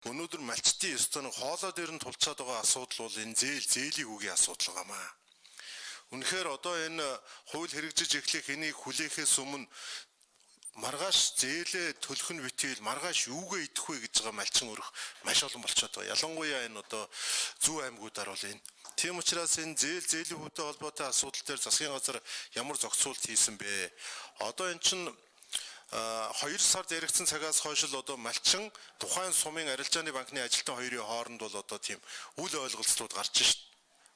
Өнөөдөр малчдын ёстой нэг хоолой дээр нь тулцаад байгаа асуудал бол энэ зээлийг үгийн асуудал гамаа. Үнэхээр одоо энэ хууль хэрэгжиж эхлэх энийг хүлээхээс өмнө маргааш зээлээ төлөх нь битгийл маргааш юугээ идэх вэ гэж байгаа малчин өрөх маш олон болчиход байгаа. Ялангуяа энэ одоо зүү аймагуудаар бол энэ. Тийм учраас энэ зээлийн хүүтэй холбоотой асуудал дээр засгийн газар ямар зохицуулт хийсэн бэ? Одоо эн чинь 2 сард яригдсан цагаас хойш л одоо малчин тухайн сумын арилжааны банкны ажилтан хоёрын хооронд бол одоо тийм үл ойлголцлууд гарч шít.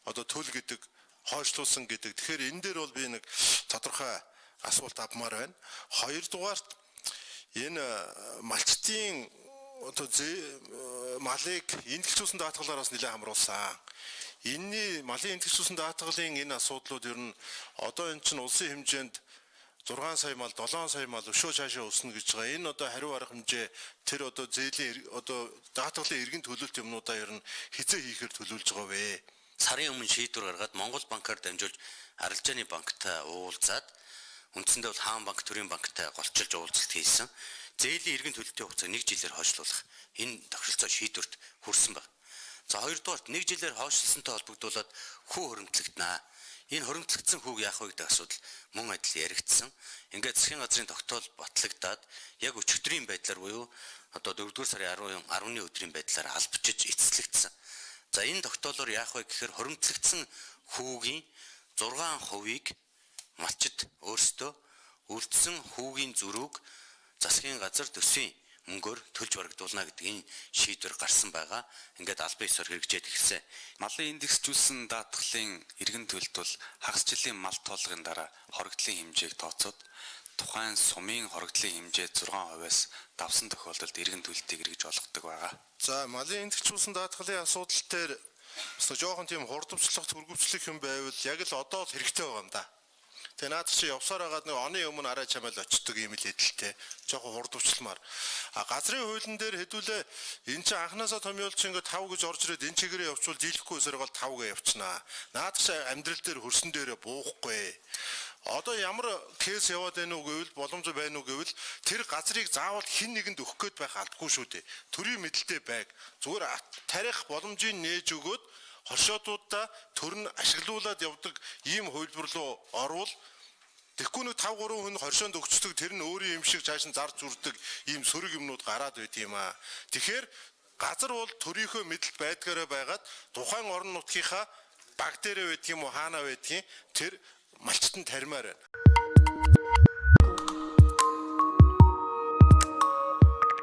Одоо төл гэдэг, хойшлуулсан гэдэг. Тэгэхээр энэ дээр бол би нэг тодорхой асуулт авмаар байна. Хоёрдугаарт энэ малчдын одоо малыг энэтхэгцүүлсэн даатгалаар бас нэлээд хамруулсан. Энэний малын энэтхэгцүүлсэн даатгалын энэ асуудлууд ер нь одоо энэ чинь улсын хэмжээнд 6 сая мал, 7 сая мал өшөө цаашаа өснө гэж байгаа. Энэ одоо хариу арга хэмжээ тэр одоо зээлийн одоо даатгалын эргэн төлөлт юмнуудаа ер нь хизээ хийхээр төлөвлөж байгаа вэ? Сарын өмнө шийдвэр гаргаад Монгол банкар дамжуулж арилжааны банктай уулзаад үндсэндээ бол Хаан банк, Төрийн банктай голчилж уулзалт хийсэн. Зээлийн эргэн төлөлтийн хугацааг 1 жилээр хойшлуулах энэ тохиролцоо шийдвэрт хүрсэн байна. За хоёрдугаарт 1 жилээр хойшлсонтой холбогдуулаад хүү хөрөмтлөгдөнө. Энэ хөрөмтлөгдсөн хүүг яах вэ гэдэг асуудал мөн адил яригдсан. Ингээд засгийн газрын тогтоол батлагдаад яг өчигдрийн байдлаар буюу одоо 4-р сарын 10-ны өдрийн байдлаар албачиж эцэслэгдсэн. За энэ тогтоолоор яах вэ гэхээр хөрөмтлөгдсөн хүүгийн 6%-ийг малчид өөрсдөө үлдсэн хүүгийн зөрүүг засгийн газар төсвийн мөнгөөр төлж барагдуулна гэдэг энэ шийдвэр гарсан байгаа. Ингээд албан ёсоор хэрэгжээд эхэлсэн. Малын индексжүүлсэн даатгалын эргэн төлөлт бол хагас жилийн мал тоолгын дараа хорогдлын хэмжээг тооцоод тухайн сумын хорогдлын хэмжээ 6%-аас давсан тохиолдолд эргэн төлөлтийг эргэж олгодог байгаа. За малын индексжүүлсэн даатгалын асуудал дээр бас жоохон тийм хурдвчлах, төргөвчлөх юм байвал яг л одоо л хэрэгтэй байгаа юм да. Тэгээ наад чи явсаар хагаад нэг оны өмнө арай чамаал очдөг юм л эдэлтэй. Жоохон хурдвчламаар. А газрын хуулийн дээр хэдүүлээ эн чинь анханасаа томьёолч ингээ 5 гэж орж ирээд энэ чигээрээ явчвал дийлэхгүй эсэрэг бол 5 гэж явчихнаа. Наад чи амьдрал дээр хөрсөн дээрээ буухгүй. Одоо ямар кейс яваад байна уу гэвэл боломж байна уу гэвэл тэр газрыг заавал хэн нэгэнд өгөх гээд байх албагүй шүү дээ. Төрийн мэдлэлтэй байг. Зүгээр тарих боломжийг нээж өгөөд хоршоодуудаа төр нь ашиглуулад явдаг ийм хувилбар руу орвол тэгэхгүй нэг 5 3 хүн хоршоонд өгчдөг тэр нь өөрийн юм шиг цааш нь зарж үрдэг ийм сөрөг юмнууд гараад байт юм аа. Тэгэхээр газар бол төрийнхөө мэдлэлд байдгаараа байгаад тухайн орон нутгийнхаа баг дээрээ байдаг юм уу хаанаа байдгийг тэр малчтан таримаар байна.